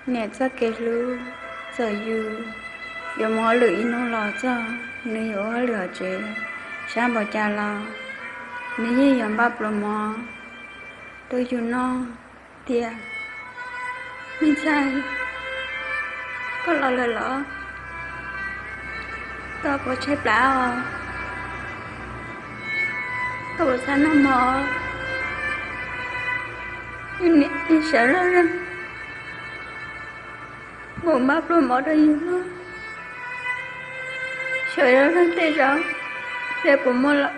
Niam txoj kev hlub, txawm yus yuav mus hauj lwm ib hnub los txog, nws yuav ua hauj lwm hauv tsev sab npaum cas los nws yeej yuav npaj pluas mov rau yus noj tiag. Me ntxhais, koj los lawm los? Koj puas tshaib plab os? Koj puas xav noj mov? Niam sawv zoj zeeg mus npaj pluas mov rau yus noj. Sawv zoj zeeg tej zaum, ces puas muaj los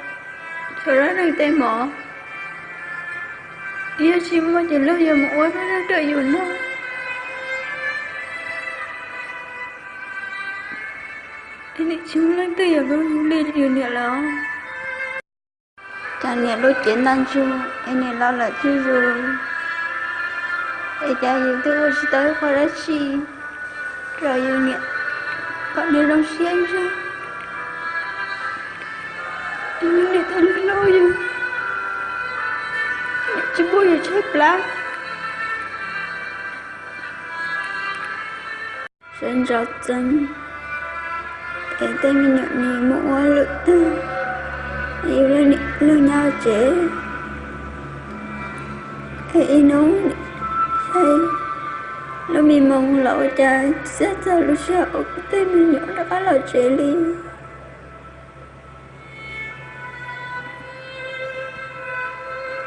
sawv zoj zeeg tej mov, yog tsis muaj ces luag yuav mus ua zoj zeeg rau yus noj. Niam tsis muaj leej twg yuav hlub yus li yus niam lawm. Cas niam lub cev ntaj ntsug es niam los lawm tsis zus, es cas yus twb ua tsis tau ib qho dab tsi rau yus niam kom nws zoo siab ib zaug. Niam thiaj li hlub yus, niam tsis pub yus tshaib plab. Sawv ntxov txeeb, es tej me nyuam nim mus ua hauj lwm tag, yus los nyob tsev. Es ib hnub, lub me moos los ua cas txog lub sij hawm uas tej me nyuam rov qab los tsev li.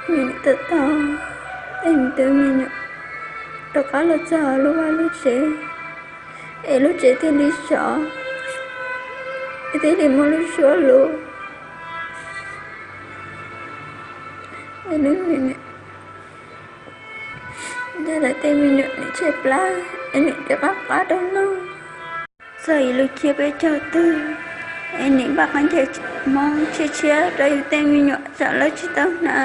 Nws tau tau tej me tub me nyuam rov qab los txog lub vaj lub tsev, es lub tsev thiaj li sov, es thiaj li muaj lub suab lug. Es nws, nws, nws, ntawm tej me nyuam nim tshaib plab, es nim rov qab qab rau noj. Txog ib lub chiab peb caug twg, es nim npaj qhov ncaws Hmoob tshiab tshiab rau yus tej me nyuam tsam lawv tsis tau hnav.